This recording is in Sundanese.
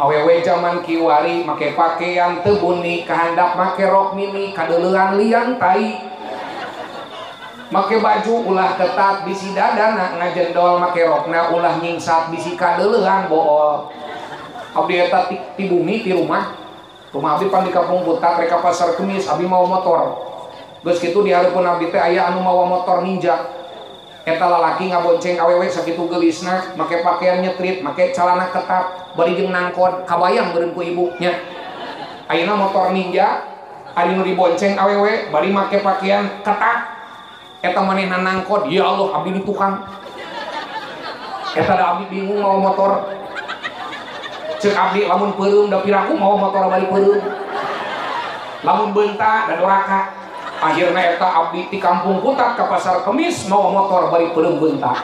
Awewe zaman kiwari make pakaian teu buni kahandap make rok mini kadeuleuan liang tai. Make baju ulah ketat bisi dadana ngajendol make rokna ulah nyingsat bisi kadeuleuan bool. Abdi eta ti bumi ti rumah. Rumah abdi pan di Kampung Putat rek ka Pasar Kemis abdi mau motor. Geus kitu di hareupeun abdi teh aya anu mawa motor Ninja. Eta lalaki ngabonceng awewe sakitu geulisna make pakaian nyetrit make calana ketat bari jeung nangkon kabayang meureun ku ibu nya. Ayeuna motor Ninja ari nu dibonceng awewe bari make pakaian ketat eta manehna nangkon ya Allah abdi di tukang. Eta da abdi bingung mau motor. Ceuk abdi lamun peureum da piraku mau motor bari peureum. Lamun beunta da doraka. Akhirna eta abdi ti Kampung Putat ka Pasar Kemis mawa motor bari peureum beunta.